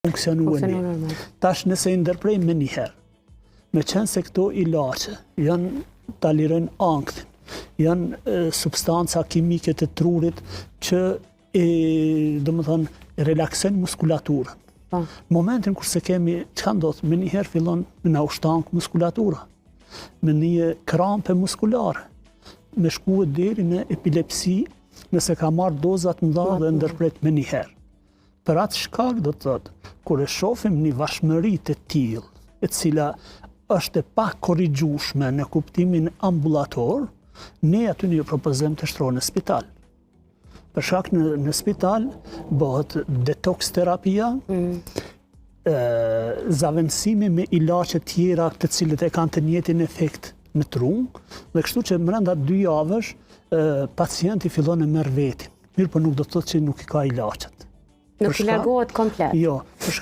Funksionu mirë. Tash nëse i ndërprejmë menjëherë, meqenëse këto ilaçe janë ta lirojnë ankthin, janë substanca kimike të trurit që e, domethënë, relaksojnë muskulaturën. Po. Momentin kur s'e kemi, çka ndodh, menjëherë fillon me na u shtang muskulatura, me një krampe muskulare, me shku deri në epilepsi, nëse ka marrë dozat e mëdha dhe ndërpret menjëherë. Për atë shkak do të thotë, kur e shohim një varshmëri të tillë, e cila është e pakorrigjueshme në kuptimin ambulator, ne aty ne propozojmë të shtrohen në spital. Për shkak në, në spital bëhet detox terapia, mm. zavendësimi me ilaçe tjera të cilët e kanë të njëjtin efekt në trung, dhe kështu që mrenda dy javësh pacienti fillon e merr vetin. Mirëpo nuk do të thotë që nuk i ka ilaçet. Nuk i largohet komplet. Jo, për shkak